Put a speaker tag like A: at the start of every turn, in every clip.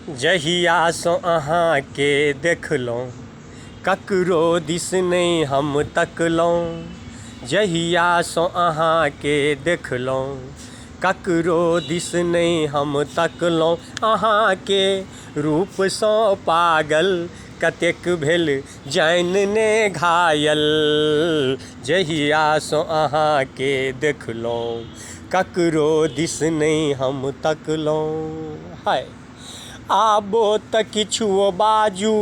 A: जहियासँ अहाँके देखलहुँ, ककरो दिस नहि हम तकलहुँ। जहियासँ अहाँके देखलहुँ, ककरो दिस नहि हम तकलहुँ। अहाँके रूपसँ पागल कतेक भेल जानि ने घायल। जहियासँ अहाँके देखलहुँ, ककरो दिस नहि हम तकलहुँ। हाय, आबो तऽ किछुओ बाजू,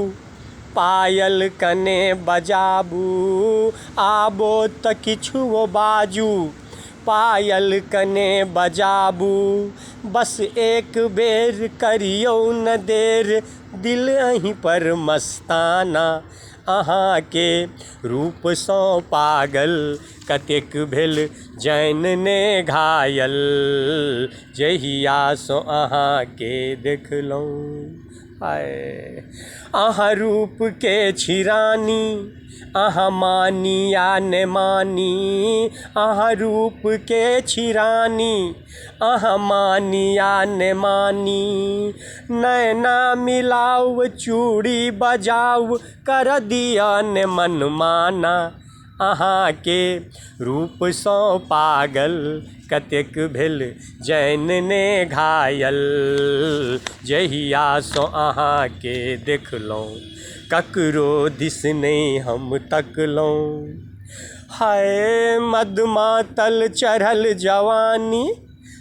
A: पायल कने बजाबू। आबो तऽ किछुओ बाजू, पायल कने बजाबू। बस एक बेर करियौ न देर, दिल अहीं पर मस्ताना। अहाँके रूपसँ पागल कतेक भेल जानि ने घायल। जहियासँ अहाँके देखलहुँ। हाय, अहाँ रूपके छी रानी, अहाँ मानी या ने मानी। अहाँ रूपके छी रानी, अहाँ मानी या ने मानी। नैना मिलाउ चूड़ी बजाउ, कर दिअ ने मनमाना। अहाँके रूपसँ पागल कतेक भेल जानि ने घायल। जहियासँ अहाँके देखलहुँ, ककरो दिस नहि हम तकलहुँ। हाय, मदमातल चढ़ल जवानी,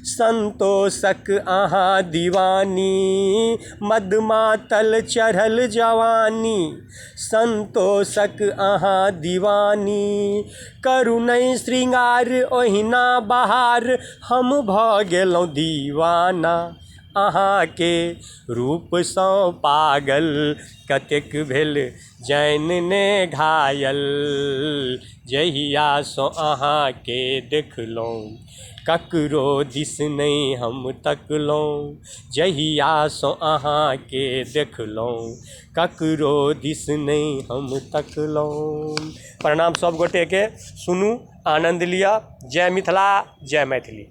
A: संतोषक अहाँ दीवानी। मदमातल चढ़ल जवानी, संतोषक अहाँ दीवानी। करू नहि श्रृंगार ओहिना बहार, हम भऽ गेलहुँ दीवाना। अहाँके रूपसँ पागल कतेक भेल जानि ने घायल। जहियासँ अहाँके देखलहुँ, ककरो दिस नहि हम तकलहुँ। जहियासँ अहाँके देखलहुँ, ककरो दिस नहि हम तकलहुँ। प्रणाम सब गोटेके, सुनू, आनन्द लिअ। जय मिथिला, जय मैथिली।